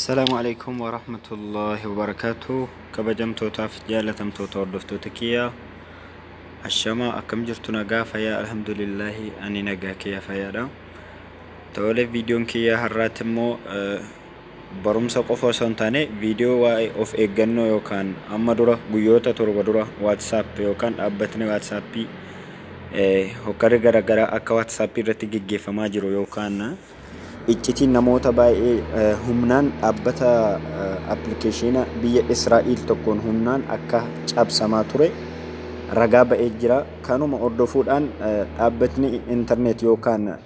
Assalaamu alaikum warahmatullaahi wabarakaatuh. Kabajamtootaaf jaalatamtoota hordoftoota kiyyaa, ashamaa, akkam jirtu? Nagaa, fayyaa? Alhamdulillaahi, ani nagaa kiyya, fayyaadha. Tole, viidiyoon kiyya har'aatti immoo barumsa qofa osoo hin taane, viidiyoo waa'ee of eeggannoo yookaan amma dura guyyoota 7 dura WhatsApp yookaan dhaabbatni WhatsAppii hokkarri garaagaraa akka WhatsAppii irratti geggeeffamaa jiru yookaan iccitiin namoota baay'ee humnaan dhaabbata appilikeeshina biyya Israa'el tokkoon humnaan akka cabsamaa ture ragaa ba'ee jira. Kanuma hordofuudhaan dhaabbatni intarneet yookaan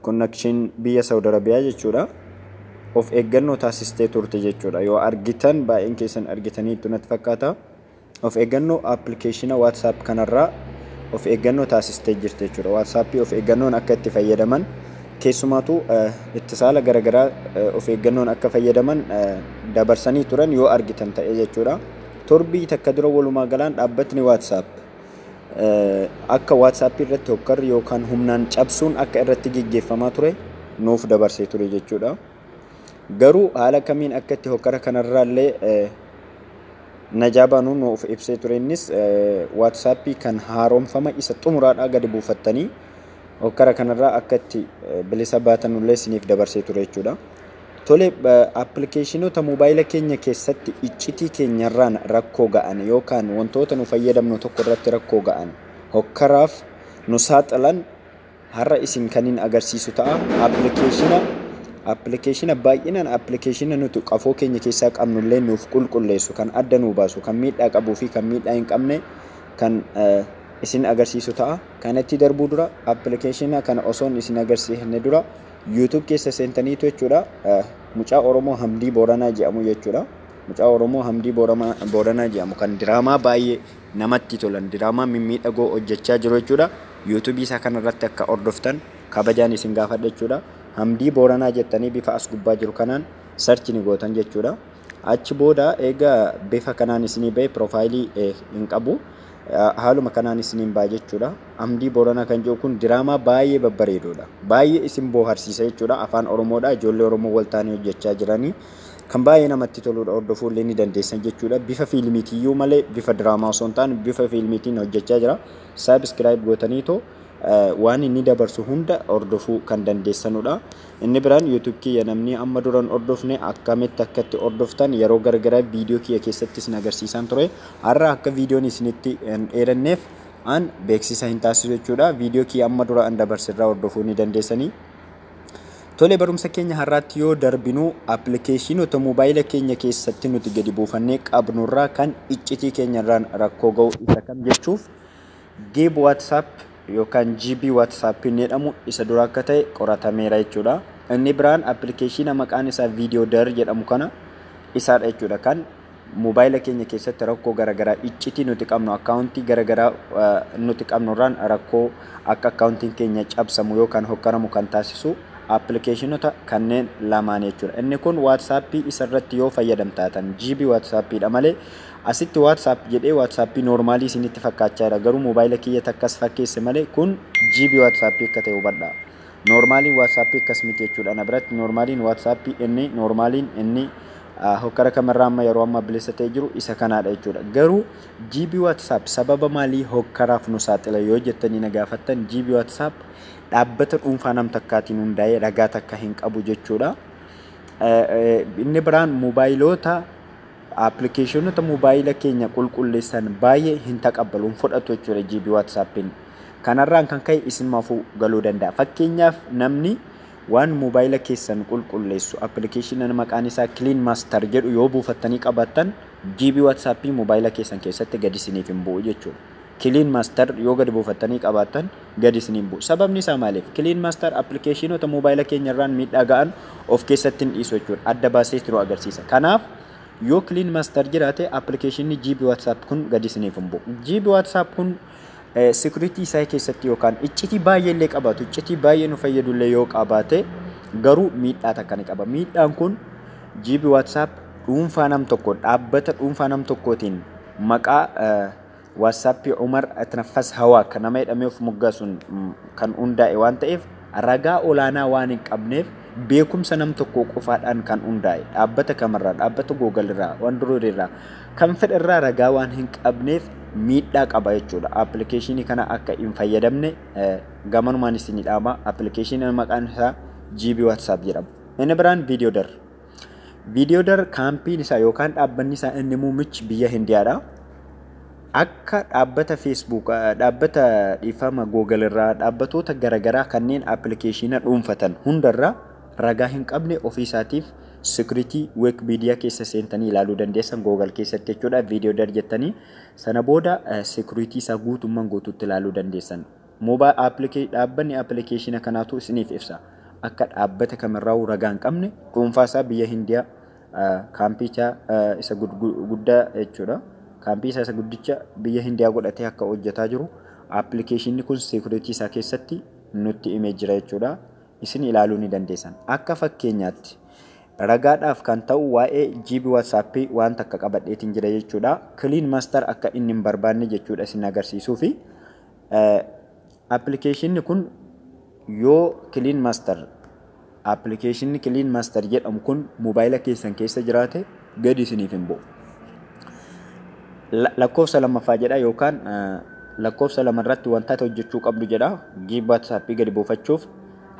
connection biyya Saudi Arabiyaa jechuudha, of eeggannoo taasistee turte jechuudha. Yoo argitan, baay'een keessan argitaniitu natti fakkaata. Of eeggannoo appilikeeshina WhatsApp kanarraa of eeggannoo taasistee jirti jechuudha. WhatsAppii of eeggannoon akka itti fayyadaman, keessumaatu ittisaala garaagaraa of eeggannoon akka fayyadaman dabarsanii turan, yoo argitan ta'e jechuudha. Torbii takka dura walumaa galaan dhaabbatni WhatsApp akka WhatsApp irratti hokkarri yookaan humnaan cabsuun akka irratti geggeeffamaa ture nuuf dabarsee ture jechuudha. Garuu haala kamiin akka itti hokkara kanarraa illee najaa baanuu nuuf ibsee ture. Innis WhatsAppii kan haaromfama isa xumuraadhaa gadi buufattanii hokkara kanarraa akka itti bilisa baatanullee isiniif dabarsee ture jechuudha. Tole, appilikeeshinoota moobaayila keenya keessatti iccitii keenyarraan rakkoo ga'an yookaan wantoota nu fayyadamnu tokko irratti rakkoo ga'an, hokkaraaf nu saaxilan har'a isin kaniin agarsiisu ta'a. Appilikeeshina baay'inaan appilikeeshina nuti qafoo keenya keessaa qabnullee nuuf qulqulleessu, kan adda nu baasu, kan miidhaa qabuu fi kan miidhaa hin qabne kan isin agarsiisu ta'a. Kanatti darbuu dura, appilikeeshina kana osoon isin agarsiifne dura, YouTube keessa seentaniitu jechuudha. Mucaa Oromoo Hamdii Booranaa jedhamu jechuudha. Mucaa Oromoo Hamdii Booranaa jedhamu kan diraamaa baay'ee namatti tolan, diraamaa mimmiidhagoo hojjechaa jiru jechuudha. YouTube isaa kanarratti akka hordoftan kabajaan isin gaafadha jechuudha. Hamdii Booranaa jettanii bifa as gubbaa jiru kanaan search ni gootan jechuudha. Achi booda egaa bifa kanaan isinii bahe, piroofaayilii hin qabu. Haaluma kanaan isiniin ba'a jechuudha. Hamdii Booranaa kan jiru kun diraamaa baay'ee babbareedoodha. Baay'ee isin bohaarsiisa jechuudha. Afaan Oromoodha. Ijoollee Oromoo wal ta'anii hojjechaa jiranii. Kan baay'ee namatti toludha. Hordofuu illee ni dandeessan jechuudha. Bifa fiilmiitiyyuu malee bifa diraamaa osoo hin taane bifa fiilmiitiin hojjechaa jira. Subscribe gootaniitoo waan inni dabarsu hunda hordofuu kan dandeessanudha. Inni biraan YouTube kiyya namni amma duran hordofne akkamitti akkatti hordoftan yeroo garagaraa viidiyoo kiyya keessatti isin agarsiisaan ture. Har'a akka viidiyoon isinitti hin dheeranneef an beeksisa hin taasisu jechuudha. Viidiyoo kiyya amma dura an dabarsirraa hordofuu ni dandeessanii. Tole, barumsa keenya har'aatti yoo darbinu, appilikeeshinoota moobaayila keenya keessatti nuti gadi buufannee qabnurraa kan iccitii keenyarraan rakkoo ga'u isa kam jechuuf, GB WhatsApp yookaan GB WhatsApp inni jedhamu isa dura akka ta'e qoratameera jechuudha. Inni biraan appilikeeshina maqaan isaa Viidiyoo Dar jedhamu kana isaadha jechuudha, kan moobaayila keenya keessatti rakkoo garaagaraa iccitii nuti qabnu, akkaawuntii garaagaraa nuti qabnurraan rakkoo akka akkaawuntiin keenya cabsamu yookaan hokkaramu kan taasisu appilikeeshinoota kanneen lamaan jechuudha. Inni kun WhatsAppii isarratti yoo fayyadamtaatan GB WhatsAppiidha malee, asitti WhatsApp jedhee WhatsAppii noormaalii isinitti fakkaachaa jira. Garuu moobaayila kiyya akkas fakkeesse malee kun GB WhatsAppii akka ta'e hubadhaa. Noormaaliin WhatsAppii akkas miti jechuudha. Na biratti noormaaliin WhatsAppii inni noormaaliin inni hokkara kamirraa amma yeroo ammaa bilisa ta'e jiru isa kanaadha jechuudha. Garuu GB WhatsApp sababa maalii hokkaraaf nu saaxila yoo jettanii na gaafattan, GB WhatsApp dhaabbata dhuunfaa nam takkaatiin hundaa'ee ragaa takka hin qabu jechuudha. Inni biraan moobaayiloota appilikeeshinoota moobaayila keenya qulqulleessan baay'ee hin taqabbalu, hin fudhatu jechuudha GB WhatsAppiin. Kanarraan kan ka'e isinumaafuu galuu danda'a. Fakkeenyaaf, namni waan moobaayila keessan qulqulleessu appilikeeshina maqaan isaa Clean Master jedhu yoo buufattanii qabaattan, GB WhatsAppii moobaayila keessan keessatti gadi isiniif hin bu'u jechuudha. Clean Master yoo gadi buufattanii qabaattan gadi isiniin bu'u. Sababni isaa maaliif? Clean Master appilikeeshinoota moobaayila keenya irraan miidhaa ga'an of keessatti hin dhiisu jechuudha. Adda baasee nu agarsiisa. Kanaaf yoo Clean Master jiraate, appilikeeshinni GB WhatsApp kun gadi isiniif hin bu'u. GB WhatsApp kun security isaa keessatti yookaan iccitii baay'ee illee qabaatu, iccitii baay'ee nu fayyadu illee yoo qabaate, garuu miidhaa takka ni qaba. Miidhaan kun GB WhatsApp dhuunfaa nam tokko, dhaabbata dhuunfaa nam tokkootiin maqaa WhatsAppii Umar Atnaffas Hawaa kan nama jedhamee of moggaasuun kan hundaa'e waan ta'eef, ragaa olaanaa waan hin qabneef Beekumsa nam tokko qofaadhaan kan hundaa'e, dhaabbata kamirraa, dhaabbata Google irraa, Android irraa, kan fedhe irraa ragaa waan hin qabneef miidhaa qaba jechuudha. Appilikeeshinii kana akka hin fayyadamne gamanumaan isin dhaama. Appilikeeshinii maqaan isaa GB WhatsApp jedhama. Inni biraan Viidiyoo. Viidiyoo kaampiin isaa yookaan dhaabbanni isaa inni muummichi biyya Hindiyaadha. Akka dhaabbata Facebook, dhaabbata dhiifama Google irraa, dhaabbatoota garaagaraa kanneen appilikeeshina dhuunfatan hundarraa ragaa hin qabne ofii isaatiif security Wikipedia keessa seentanii ilaaluu dandeessan Google keessatti jechuudha. Viidiyoo dar jettanii sana booda security isaa guutummaan guutuutti ilaaluu dandeessan. Mobile dhaabbanni appilikeeshina kanaatu isiniif ibsa. Akka dhaabbata kamirraa ragaa hin qabne, dhuunfaa isaa biyya Hindiyaa kaampicha isa guddaa jechuudha. Kaampii isaa isa guddicha biyya Hindiyaa godhatee akka hojjetaa jiru appilikeeshinni kun security isaa keessatti nutti himee jira jechuudha. Isin ilaaluu ni dandeessan. Akka fakkeenyaatti ragaadhaaf kan ta'u waa'ee GB WhatsApp waan takka qabadheetiin jira jechuudha. Clean Master akka inni hin barbaanne jechuudha isin agarsiisuu fi appilikeeshinni kun yoo Clean Master, appilikeeshinni Clean Master jedhamu kun mobaayila keessan keessa jiraate, gadi isiniif hin bu'u. Lakkoofsa lammaffaa jedha yookaan lakkoofsa lamarratti wantoota hojjechuu qabdu jedha. GB WhatsApp gadi buufachuuf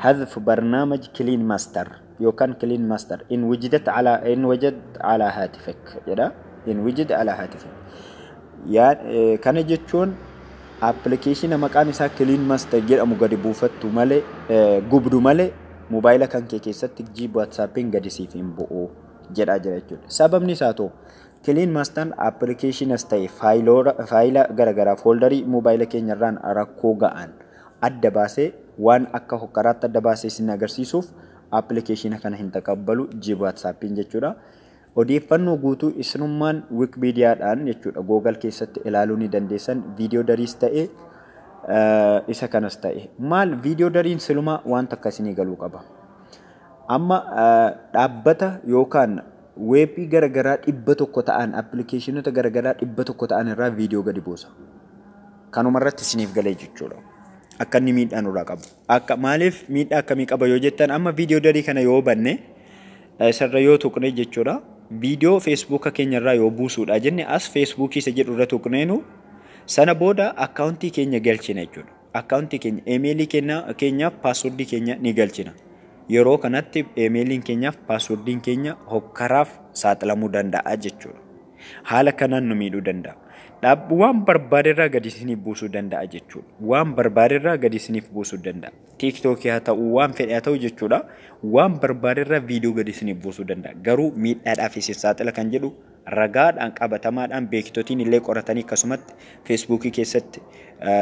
حذف برنامج Clean Master yookaan Clean Master إن وجدت على إن وجد على هاتفك jedha. إن وجد على هاتفك yaa kana jechuun appilikeeshina maqaan isaa Clean Master jedhamu gadi buufattu malee, gubdu malee, mobaayila kan kee keessatti GB WhatsAppiin gadi siif hin bu'u jedhaa jira jechuudha. Sababni isaa too Clean Master appilikeeshinas ta'e faayila garaagaraa fooldarii mobaayila keenyarraan rakkoo ga'an adda baasee, waan akka hokkaraatti adda baasee isin agarsiisuuf appilikeeshina kana hin taqabbalu GB WhatsAppiin jechuudha. Odeeffannoo guutuu isinummaan Wikipediyaadhaan jechuudha Google keessatti ilaaluu ni dandeessan, viidiyoo dariis ta'e isa kanas ta'e. Maal viidiyoo dariin silumaa waan takka isinii galuu qaba. Amma dhaabbata yookaan weebii garaagaraa 100 ta'an, appilikeeshinoota garaagaraa 100 ta'an irraa viidiyoo gadi buusa. Kanuma irratti isiniif galee jechuudha. Akka inni miidhaa nurraa qabu. Akka maaliif miidhaa akkamii qaba yoo jettan, amma viidiyoo darii kana yoo banne, isarra yoo tuqne jechuudha. Viidiyoo Feesbuuka keenyarraa yoo buusuudha jenne, as Feesbuukii isa jedhu irra tuqneenu sana booda akkaawuntii keenya galchina jechuudha. Akkaawuntii keenya, eemeelii keenyaaf paaswordii keenya ni galchina. Yeroo kanatti eemeeliin keenyaaf paaswordiin keenya hokkaraaf saaxilamuu danda'a jechuudha. Haala kanaan nu miidhuu danda'a. Waan barbaaderraa gadi isiniif buusuu danda'a jechuudha. Waan barbaaderraa gadi isiniif buusuu danda'a. Tiiktookii haa ta'u, waan fedhe haa ta'u jechuudha. Waan barbaaderraa viidiyoo gadi isiniif buusuu danda'a. Garuu miidhaadhaaf isin saaxila kan jedhu ragaadhaan qabatamaadhaan beektotiin illee qoratanii akkasumatti Feesbuukii keessatti,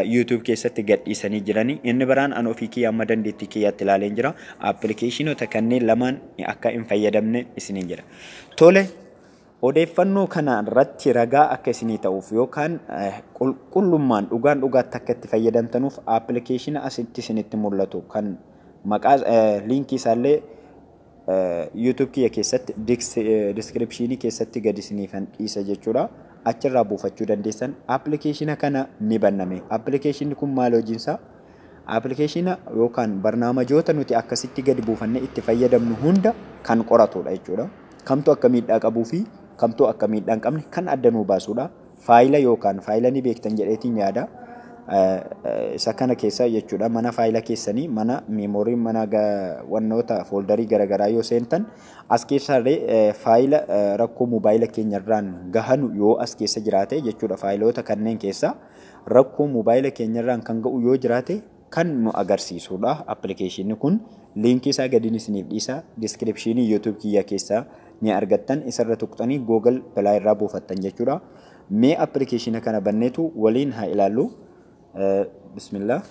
YouTube keessatti gadhiisanii jiranii. Inni biraan an ofii kiyya amma dandeettii kiyyaatti ilaaleen jira. Appilikeeshinoota kanneen lamaan akka hin fayyadamne isiniin jira. Tole, odeeffannoo kana irratti ragaa akka isinii ta'uuf yookaan qulqullummaan dhugaan dhugaatti akka itti fayyadamtanuuf appilikeeshina asitti isinitti mul'atu kan maqaa liinkii isaallee YouTube kiyya keessatti description keessatti gadi isiniifan dhiisa jechuudha. Achirraa buufachuu dandeessan. Appilikeeshina kana ni banname. Appilikeeshinni kun maal hojiinsaa? Appilikeeshina yookaan barnaamajoota nuti akkasitti gadi buufannee itti fayyadamnu hunda kan qoratudha jechuudha. Kamtu akka miidhaa qabuu fi kamtu akka miidhaa hin qabne kan adda nuu baasudha. Faayila yookaan faayila ni beektan jedheetiin yaada. Isa kana keessa jechuudha, mana faayila keessanii, mana meemoorii, mana wannoota fooldarii garaagaraa yoo seentan, as keessallee faayila rakkoo mobaayila keenyarraan gahanu yoo as keessa jiraate jechuudha, faayiloota kanneen keessa rakkoo mobaayila keenyarraan kan ga'u yoo jiraate kan nu agarsiisudha. Appilikeeshinni kun liinkii isaa gadiin isiniif dhiisa, description YouTube kiyya keessaa ni argattan, isarra tuqxanii Google Play irraa buufattan jechuudha. Mee appilikeeshina kana banneetu waliin haa ilaallu. Bismillah.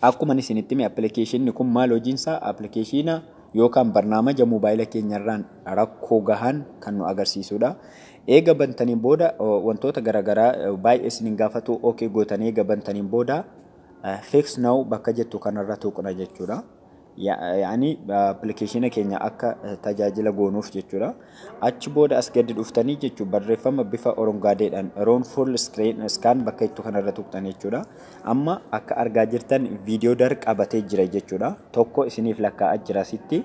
Akkuma isinitti hime, appilikeeshinni kun maal hojiinsaa? Appilikeeshina yookaan barnaamaja mobaayila keenyarraan rakkoo gahan kan nu agarsiisudha. Eega bantaniin booda wantoota garaagaraa baay'ee isiniin gaafatu. Okay gootanii eega bantaniin booda "Fix now" bakka jettu kanarra tuqna jechuudha. Yaani appilikeeshina keenya akka tajaajila goonuuf jechuudha. Achi booda as gadi dhuftanii jechuudha, barreeffama bifa orongaadeedhaan "Run full scan" bakka ittu kanarra tuqxan jechuudha. Amma akka argaa jirtan Videoder qabatee jira jechuudha. Tokko isiniif lakkaa'aa jira asitti.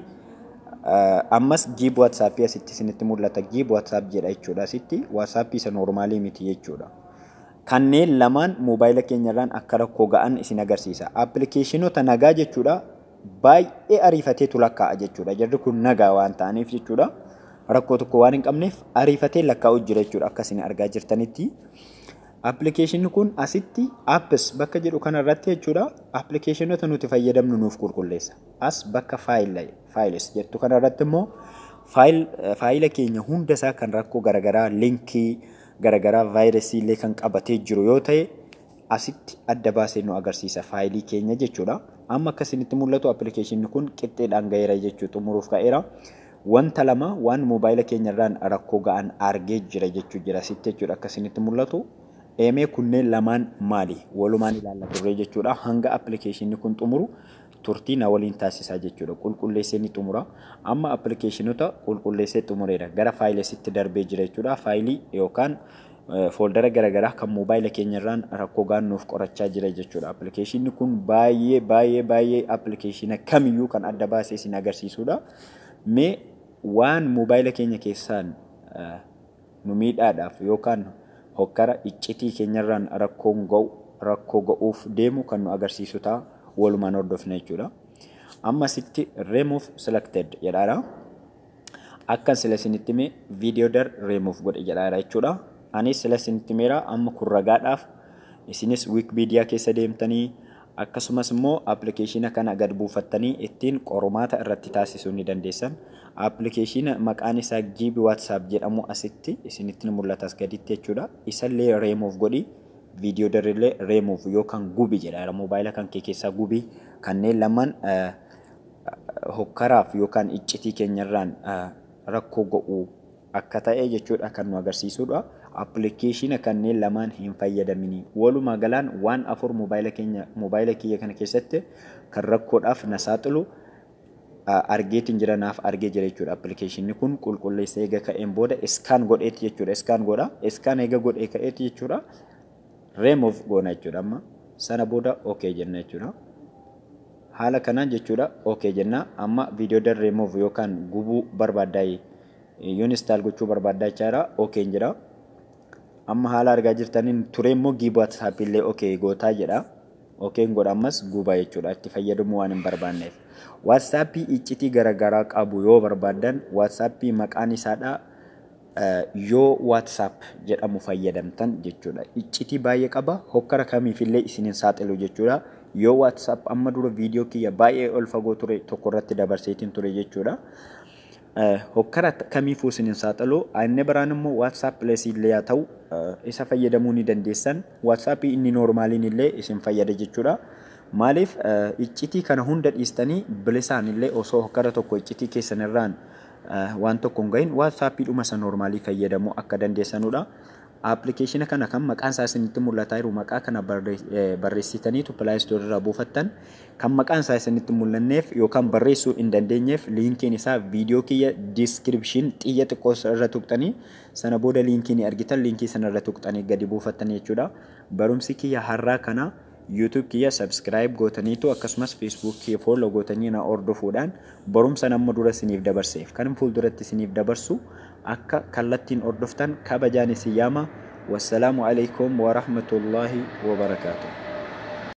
Ammas GB WhatsAppii asitti isinitti mul'ata. GB WhatsApp jedha jechuudha asitti. WhatsAppii isa normalii miti jechuudha. Kanneen lamaan moobaayila keenyarraan akka rakkoo ga'an isin agarsiisa. Appilikeeshinoota nagaa jechuudha, baay'ee ariifateetu lakkaa'a jechuudha. Jarri kun nagaa waan ta'aniif jechuudha. Rakkoo tokko waan hin qabneef ariifatee lakkaa'u jira jechuudha, akka isin argaa jirtanitti. Appilikeeshinni kun asitti "Apps" bakka jedhu kanarratti jechuudha, appilikeeshinoota nuti fayyadamnu nuuf qulqulleessa. As bakka "Files" jettu kanarratti immoo faayila keenya hundasaa kan rakkoo garaagaraa, linkii garaagaraa, vaayirasii illee kan qabatee jiru yoo ta'e, asitti adda baasee nu agarsiisa faayilii keenya jechuudha. Amma akka isinitti mul'atu appilikeeshinni kun qixxeedhaan gaheera jechuu, xumuruuf ka'eera. Wanta lama waan moobaayila keenyarraan rakkoo ga'an argee jira jechuu jira asitti jechuudha, akka isinitti mul'atu. Eemee kunneen lamaan maali? Walumaan ilaalla turre jechuudha. Hanga appilikeeshinni kun xumuru turtii na waliin taasisaa jechuudha. Qulqulleessee ni xumura. Amma appilikeeshinoota qulqulleessee xumureera. Gara filesitti darbee jira jechuudha. Faayilii yookaan fooldara garaagaraa kan moobaayila keenyarraan rakkoo gaannuuf qorachaa jira jechuudha. Appilikeeshinni kun baay'ee baay'ee baay'ee appilikeeshina kamiyyuu kan adda baasee isin agarsiisudha. Mee waan moobaayila keenya keessaan nu miidhaadhaaf yookaan hokkara iccitii keenyarraan rakkoon ga'u, rakkoo ga'uuf deemu kan nu agarsiisu ta'a, walumaan hordofna jechuudha. Amma asitti "Remove selected" jedhaadha. Akkan sila isinitti hime Videoder remove godhe jedhaadha jechuudha. Anis sila isinitti himeera, amma kun ragaadhaaf isinis Wikipedia keessa deemtanii, akkasumas immoo appilikeeshina kana gad buufattanii ittiin qormaata irratti taasisuu ni dandeessan. Appilikeeshina maqaan isaa GB WhatsApp jedhamu asitti isinitti ni mul'ata as gaditti jechuudha. Isallee remove godhi, Videoderillee remove yookaan gubi jedha. Moobaayila kan kee keessaa gubi. Kanneen lamaan hokkaraaf yookaan iccitii keenyarraan rakkoo ga'uu akka ta'e jechuudha kan nu agarsiisudha. Appilikeeshina kanneen lamaan hin fayyadamini. Walumaa galaan waan afur moobaayila keenya, moobaayila kiyya kana keessatti kan rakkoodhaaf na saaxilu argeetiin jira, naaf argee jira jechuudha. Appilikeeshinni kun qulqulleessee eega ka'een booda scan godheeti jechuudha. Scan godha. Scan eega godhee ka'eeti jechuudha. Remove goona jechuudha amma. Sana booda okay jenna jechuudha. Haala kanaan jechuudha, okay jenna. Amma Videoder remove yookaan gubuu barbaaddaa, uninstall gochuu barbaaddaa jechaadha. Okay jedha. Amma haala argaa jirtaniin ture immoo GB WhatsApp illee okay gootaa jedha. Okay godha, ammas gubaa jechuudha, itti fayyadamuu waan hin barbaanneef. WhatsAppii iccitii garaagaraa qabu yoo barbaaddan, WhatsAppii maqaan isaadha yoo WhatsApp jedhamu fayyadamtan jechuudha. Iccitii baay'ee qaba, hokkara kamiifillee isin hin saaxilu jechuudha. Yoo WhatsApp amma dura viidiyoo kiyya baay'ee ol fagoo ture tokko irratti dabarseetiin ture jechuudha. Hokkara kamiifuu isin hin saaxilu. Inni biraan immoo WhatsApp Plus illee haa ta'u, isa fayyadamuu ni dandeessan. WhatsAppii inni normaliin illee isin fayyada jechuudha. Maaliif, iccitii kana hunda dhiistanii bilisaan illee osoo hokkara tokko iccitii keessan irraan waan tokko hin gahin WhatsAppii dhuma isa normalii fayyadamuu akka dandeessanudha. Appilikeeshina kana kan maqaan isaa isinitti mul'ataa jiru, maqaa kana barreessitaniitu Play Store irraa buufattan. Kan maqaan isaa isinitti mul'anneef yookaan barreessuu hin dandeenyeef, liinkiin isaa viidiyoo kiyya description xiyya xiqqoo irra tuqxanii, sana booda liinkii ni argitan, liinkii sana irra tuqxanii gadi buufattan jechuudha. Barumsi kiyya har'aa kana YouTube kiyya subscribe gootaniitu, akkasumas Facebook kiyya follow gootanii na hordofuudhaan, barumsa nama dura isiniif dabarseef kan fuulduratti isiniif dabarsu akka kallattiin hordoftan kabajaan isin yaama. Wassalaamu alaikum wa rahmatullaahi wa barakaatuh.